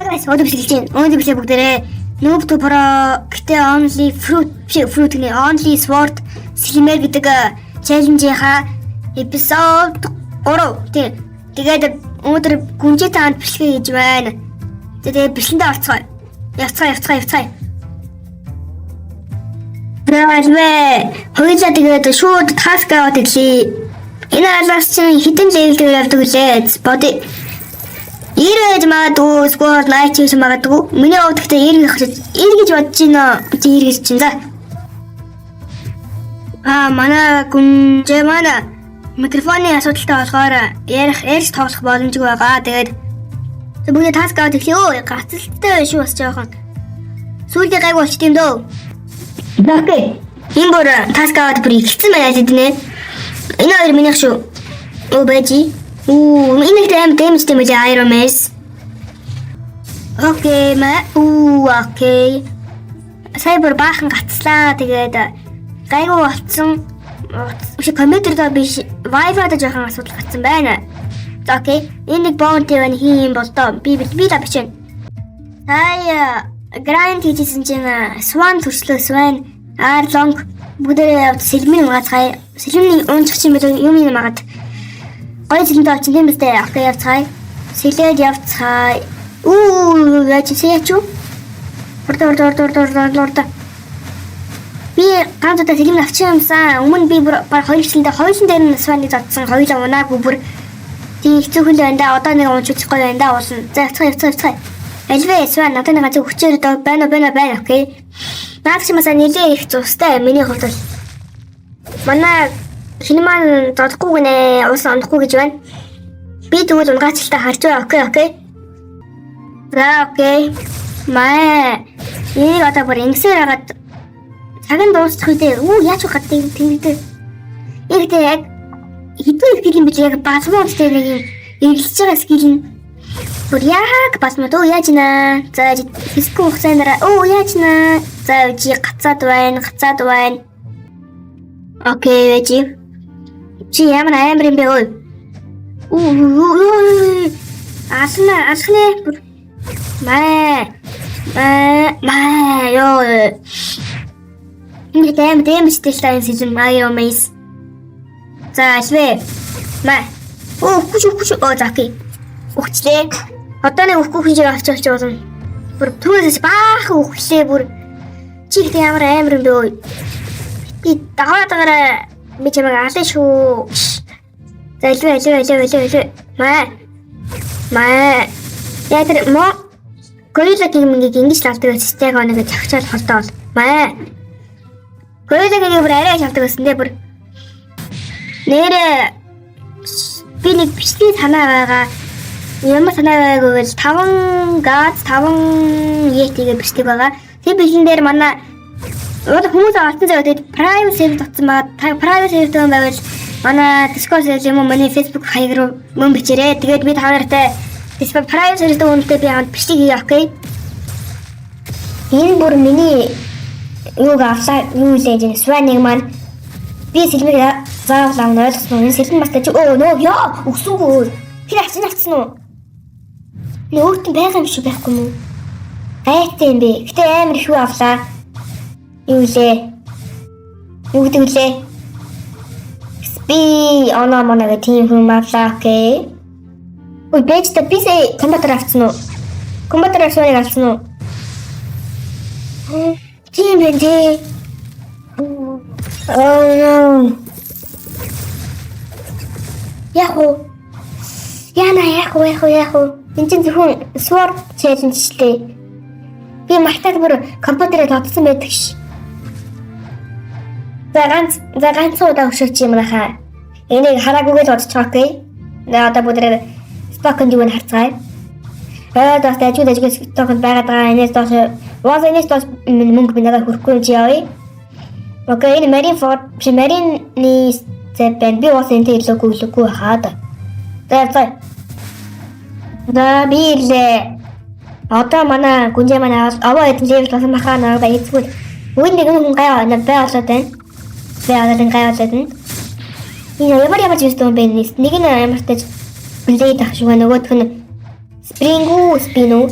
Guys, өнөөдөр бичлэг хийж байна. Өнөөдөр бичлэг бүгдээрээ Noob to Pro гэтээ only fruit биш, fruit гэнэ, only sword slimer гэдэг challenge-ийнхаа episode 3 тий. Тэгээд өнөөдөр гүнжээ таанд бичлэг хийж байна. Тэгээд бичлэндээ орцгоё. Явцгаая, явцгаая, явцгаая. Альвэ. Хоёулаа тэгээд шууд task аваад ирлээ. Энэ алаас чинь хэдэн level дээр явдаг лээ. Body 90 байж магадгүй, эсвэл 80 ч гэж магадгүй. Миний хувьд гэхдээ 90 90 гэж бодож байна. Чи 90 гэж чинь за. Аа, манай гүнжээ манай микрофоны асуудалтай болохоор ярих ярьж тоглох боломжгүй байгаа. Тэгээд бүгд task аваад эхлэе. Өө, гацалтай байх шүү бас жоохон. Сүүлдээ гайг болчт юм дөө. Okay. Энэ бүр task аваад бүр ихсэн байна л дэнэ. Энэ хоёр минийх шүү. Өө, бэжи. Уу, энэ их аим damage тийм үү, Iron Mace. Okay, ма. Уу, okay. Сая бүр баахан гацлаа. Тэгээд гайгүй болцсон. Биш, компьютер доо биш, Wi-Fi дээр жоохон асуудал гарсан байна. За, okay. Энэ нэг bounty байна, хин юм бол доо. Би л бичнэ. Сая grind хийжсэн чинь Swan төрслөө, Swan Arlong бүгдээрээ явд сэлмийн угаацгаая. Сэлмийн унчих чинь байл юм юм магаад. Гоё сэлмтэй болчин тийм биз дээ. Okay, явцгаая. Сэлээд явцгаая. Уу, яаж чи яач юу? Урда, урда, урда, урда, урда, урда. Би ганц удаа сэлмийн авчин юмсан. Өмнө би бүр баг хоёр жилдээ хоёулын дээр нь Swan-ыг зодсон. Хоёулаа унаагүй бүр. Тийм хэцүүхэн л байна да. Одоо нэг унж үзэх гоё байна да уулна. За, явцгаая, явцгаая, явцгаая. Альвэ Swan надад нэг газар хүчээр доо байна уу, байна уу, байна, okay. Наад чи масаа нилээ их зустай миний хувьд бол. Манай хин маань зодохгүй гинэ, уус онохгүй гэж байна. Би тэгвэл унгаачлалтаа харж байгаа. Okay. За, okay. Маа. Энийг одоо бүр ингэсээр хагаад цаг нь дуусчих үедээ үү, яаж гаддаг тэгдэг. Яг тэ яг хэдэн skill юм бэ, яг балмууд дээр нэг юм эргэлж байгаа skill нь бүр яг балмууд. Өө, яаж наа. За, хэсэггүй хугацаанд дараа өө, яаж наа. За, чи гацаад байна, гацаад байна. Okay, вэжи. Чи ямар амар юм бэ, өө. Үү. Ална, алхнэ. Маа. Маа, маа, ёо. Ингээд аим damage тэй л та энэ сэлэм Iron Mace. За, альвэ. Маа. Оо, үхгүй шүү, үхгүй шүү. Оо, за, okay. Үхчлээ. Одоо нэг үхгүй хүн шиг авч авч болно. Бүр түүнээс баахан үхлээ бүр. Чи гэдэг ямар амар юм бэ өө. Би дагаа дагаараа би чамайг алан шүү. За, альвэ, альвэ, альвэ, альвэ, альвэ. Маа. Маа. Яг тэр мо Gorilla Gaming-ийг ингэж л авдаг байсан. Яг нэг зохицол холдоо бол. Маа. Gorilla Gaming бүр арай шавдаг байсан те бүр. Нэрэ би нэг бичлэгийн санаа байгаа. Ямар санаа байгаагүй бол 5 газ 5 Yeti-гээ бичлэг байгаа. Тэр бичлэн дээр манай одоо хүмүүс олсон заяа, тэгээд private server татсан байгаа. Private server байвал манай Discord server юм уу, миний Facebook хаяг руу мөн бичээрэй. Тэгээд би та нартай Discord private server үнэтэй би хамт бичлэг хийе, okay. Энэ бүр миний юуг авлаа, юу лээ гэж Swan-ыг маань би сэлмийг заавал авна, ойлгосон уу? Энэ сэлэм бас чи өө нөө яа өксөнгүй. Тэр авчин авчихсан уу? Нөө өөрт нь байгаа юм шиг байхгүй мүү? Гайтай юм бэ. Гэтэ амар их юу авлаа. Юу лээ? Юу гэдэг лээ? Би оноо моноо гэх тийм хүм авлаа, okay. Ой, бэж та би сая компьютер авсан уу? Компьютер авсан авсан уу? Тийм байх тий. Oh no. Яг уу? Яна, яг уу, яг уу, яг уу? Энд чинь зөвхөн sword challenge шлээ. Би мартаад бүр компьютерээ тодсон байдаг ш. За, ганц, за, ганцхан удаа өшөөч юм хаа. Энийг хараагүйгээ л бодчих, okay. За, одоо бүгд stock-нд юу н харцгаая. Аа, бас дажгүй дажгүй stock-нд байгаад байгаа. Энэс доош уус, энэс доош мөнгө би надад хүрэхгүй юм чи явъя. Okay, энэ Marineford биш, Marine-ы зэв байна. Би уус энэтэй илүүгүй илүүгүй хаад. За за. За, би ирлээ. Одоо манай гүнжээ манай аваа хэдэн level болсон баха надад эзгүй. Үгүй, нэг хүн гай бай болоод байна. Бай болоод, гай болоод байна. Энэ ямар ямар зүйл юм бэ? Нэг нь ямар тач blade ах шиг байна. Нөгөөх нь spring уу, spin үү?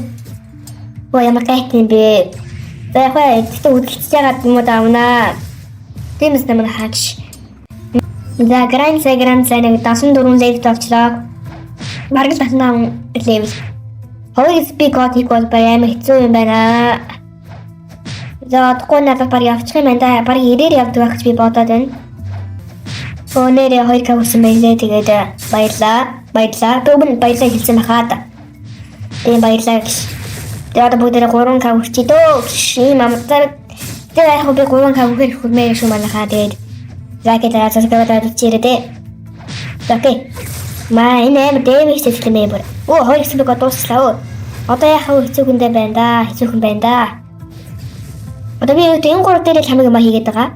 Өө, ямар гайт юм бэ? За, яг хаа гэхдээ үдэлцэж байгаа юм уу давнаа. Тиймээс нэмэр хаагш. За, Grand Slam, Grand Slam нэг 74 level болчлоо. Бараг л 75 level. 2 XP код хийх бол баг амар хэцүү юм байна. За, одохгүй надад баг явчих юм байна да. Баг 90-ээр явдаг байх гэж би бодоод байна. Өнөөрөө 2K хүрсэн байлээ. Тэгээд баярлаа. Баярлаа. Би өмнө баярлаа хэлсэн байхаа да. Тийм, баярлаа гэж. Тэгээд одоо бүгдээрээ 3K хүрчээ дөө. Ийм амтар. Тэгээд яг би 3K хүрэхээр хүрмээр шүү манайхаа. Тэгээд like дараа, subscribe дараа чирээ дээ. Okay. Маа, энэ амар damage сэтгэл юм бүр. Өө, 2 XP код дуусчлаа. Өө. Одоо яхаа хэцүүхэндээ байна да. Хэцүүхэн байна да. Одоо би энэ гурав дээр л хамаг юм хийгээд байгаа.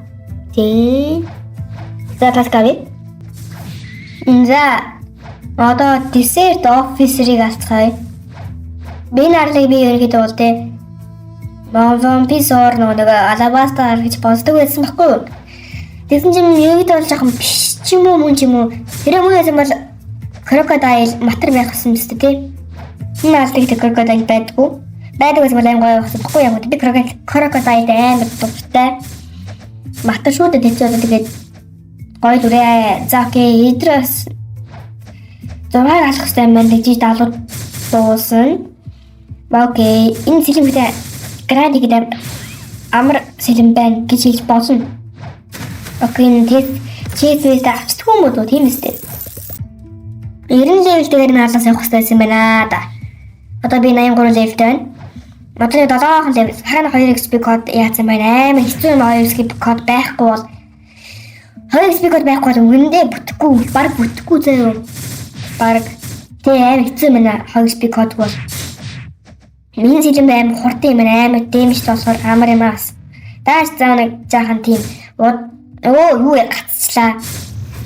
Тийм. За, таскави. За, одоо Desert Officer-ыг алцгаая. Би энэ арлыг би ерөнхийдөө бол те One Piece or нэг Alabasta гэж боддог байсан байхгүй юу? Тэгсэн чинь ерөнхийдөө бол жоохон биш ч юм уу, мөн ч юм уу. Тэр мөн байсан бол Crocodile матар байх гэсэн мэт тий. Энэ арлыг тэг Crocodile байдгүй. Байдаг байсан бол аим гоё байсан байхгүй юу? Би Crocodile амар дуртай. Матар шүү дээ, тэр чинь одоо тэгээд гоё дүрээ. За, okay, эдрээс 6-ыг алах хэрэгтэй юм байна гэж 70 дуусна. Okay, энэ сэлэмтэй Grand гэдэг амар сэлэм байна гэж хэлж болно. Okay, энэ тест chest мэст авчдаггүй юм уу, тийм үстэй. 90 level дээр нь алаас явах хэрэгтэй байсан байна да. Одоо би 83 level тэй байна. Одоо 7 level. Хаана 2 XP код яатсан байна. Амар хэцүү юм, 2 XP код байхгүй бол, 2 XP код байхгүй бол үгэндээ бүтэхгүй, баг бүтэхгүй заяа. Баг тэг амар хэцүү юм байна 2 XP код бол. Миний сэлэм амар хурдан юм байна. Амар damage болохоор амар юм аас. Дааш заа нэг жаахан тийм өө, юу гацчлаа.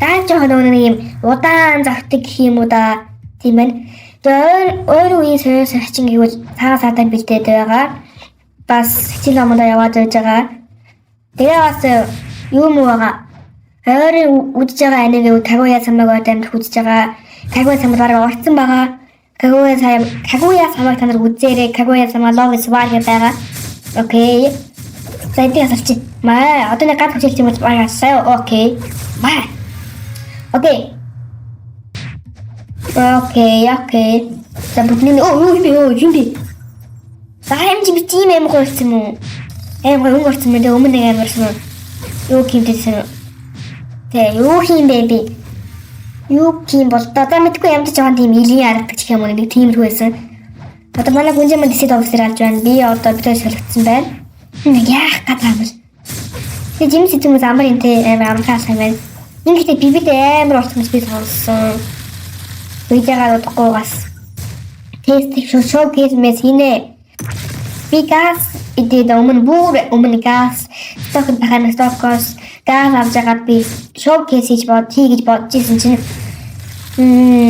Дааш жоохон нэг юм удаан зогтдаг гэх юм уу да. Тийм байна. Тэгээ өөр үеийн соёл хачин гэвэл цагаан сартаар бэлдээд байгаа. Бас хичээл номондоо яваад байж байгаа. Тэгээ бас юу муу байгаа. Ойрын үзэж байгаа аниме Kaguya самаг амьд үзэж байгаа. Kaguya самаг бараг орцсон байгаа. Kaguya самаг та нар үзээрэй. Kaguya sama Love is War гэдэг байгаа. Okay. За, эдийг асуулчих. Маа, одоо нэг ганц хүчээлт юм бол бараг асаа. Okay. Маа. Okay. Okay. За, бүгдний өө, юу юм бэ? Өө, юм бэ? За, юм чи би тийм аим гоё болсон юм уу? Аим гоё өнгө орсон юм. Өмнө нэг амарсан. Юу хиймтэйсэн. Тэ, юу хийм бэ би? Юу хийм бол одоо мэдгүй, ямар ч жоохон тийм илийн аргадаг гэх юм уу, нэг тиймэрхүү байсан. Одоо манай гүнжээ манд Desert Officer алж байна. Би одоо бид солигдсон байна. Нэг яах гэдэг юм бол. Тэгээ жимс хүмүүс амар юм те, амар амархан алах юм байна. Ингэхдээ би бид амар болсон гэж би сонссон. Видеогаар удахгүй бас тест showcase мэс хийнэ. Би газ идээд өмнө, бүр өмнө газ stock тахана stock оос газ авч ягаад би showcase хийж бод хий гэж бодож исэн чинь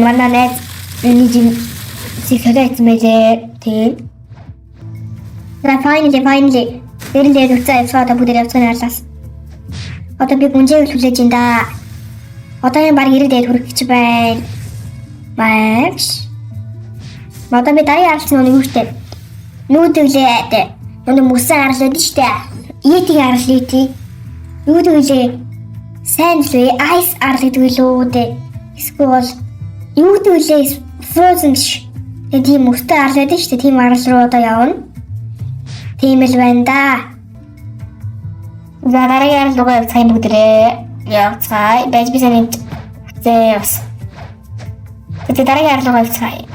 манай найз миний жим солио хийсэн байлээ. Тийм. За, finally, finally дэрэн дээр үцээ явцгаа, одоо бүгд явцгааны арлаас. Одоо би гүнжээг хүлээж ин да. Одоо юм баг 90 дээр хүрэх гэж байна. Маш. Одоо би дараагийн арлцсан нэг юу штэ. Нүүдэглээ. Нүг мөсөн арал байдаг штэ. Yeti арал, Yeti. Юу гэвэл сайн л ice арал гэдэг лөө дээ. Эсвэл юу гэвэл frozen биш. Тэгээ тийм мөстэй арал байдаг штэ. Тийм арал руу одоо явна. Тийм л байна да. За, дараагийн арал руу явцгаая бүгдээрээ. Явцгаая. Байж би сайн зээ бас. Тэгээ дараагийн арал руу явцгаая.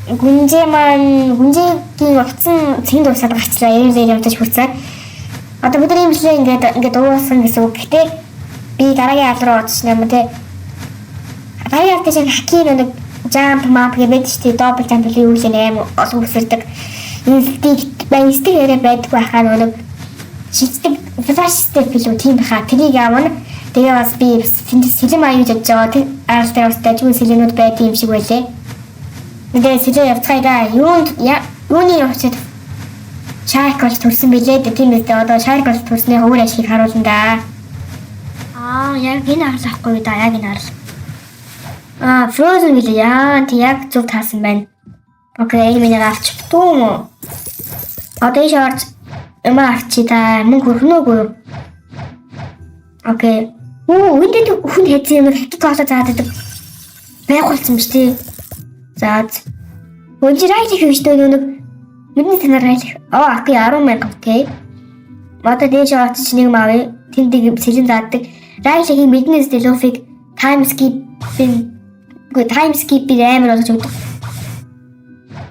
Гүнжээ маань, гүнжээгийн утсан цэнд дуусаад гарчлаа. 90 лээ явж хүрсэн. Одоо бидний имжлээ ингээд ингээд дууссан гэсэн үг. Гэтэ би дараагийн арал руу очсон юм те. Дараагийн арал чинь хакийн нэг jump map гэдэг шүү дээ. Double jump юу лээ, аим олон үсэрдэг. Instinct бай, instinct яриа байдаг байхаа, нэг шилждэг flash step билүү, тийм байхаа. Тэрийг авна. Тэгээ бас би сэлэм аюу жаж байгаа. Тэр арал дээр бас дажгүй сэлэнүүд байдаг юм шиг байлээ. Тэгээ сэлээ явцгаая да. Юунд юуны явцад shark бол төрсэн билээ дээ. Тийм үү? Одоо shark бол төрсний өөр ашиг харуулна да. Аа, яг энэ арал ахгүй да. Яг энэ арал. Аа, frozen гэлээ. Яа, тий, яг зөв таасан байна. Okay, энэ миний авч дүү юм уу? Одоо ийш орж юм авчи та, мөнгө хүрхнэ үгүй юу? Okay. Оо, энэ хүн хэзээ юм хятад хоолой заадаг байгуулсан биз дээ. За. Өнжи райлих биш үү, нэг мэдний танаар райлих. Аа, okay, 10 мянга, okay. Одоо дээш очиж нэг мавь тэнд сэлэн заадаг. Райлихийн мэднээс Luffy-г time skip-ин үгүй, time skip-ийг амар болгож өгдөг.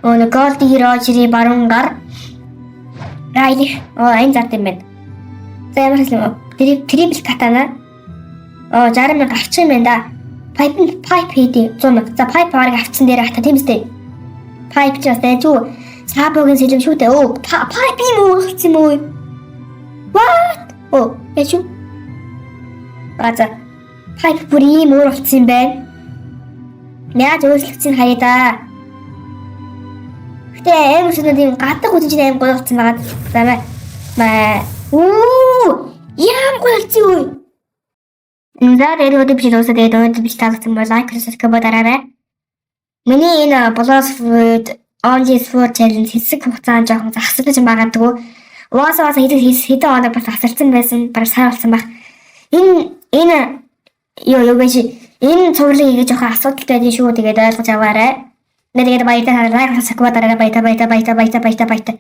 Оо, нэг Gold Roger-ийн баруун гар Райлих. Оо, энэ зад юм байна. За, ямар ч юм. Triple katana. Оо, 60 мянга авчих юм байна да. Pipe, pipe хийдий 100 мянга. За, pipe барыг авчихсан дээр хата, тийм үстэй. Pipe ч бас дайжгүй. Сабогийн сэлэм шүү дээ. Оо, pipe юм уу болсон юм уу? What? Оо, яаш юу? А, за. Pipe бүр ийм өөр болсон юм байна. Яаж өөрчлөгдсөн харъя да. Гэтэ амар шинэ тийм гадаг үзэн чинь амар гоё болсон байгаа. За, маа. Маа. Оо, яам гоё болсон юу? За, тэгээд өдөр биш дуусаа. Тэгээд өнөөдөр биш таалагдсан бол like, subscribe дараарай. Миний энэ Blox Fruit Only Four Challenge хэсэг хугацаанд жоохон засалж магадгүй. Угаасаа бас хэдэн хэдэн хоног бас засалцсан байсан. Бараг сар болсон байх. Энэ юу юу гэж энэ цувралыг хийгээ жоохон асуудалтай байдаг шүү. Тэгээд ойлгож аваарай. Тэгээд баярлалаа. Like, subscribe дараарай. Баярлалаа, баярлалаа, баярлалаа, баярлалаа, баярлалаа.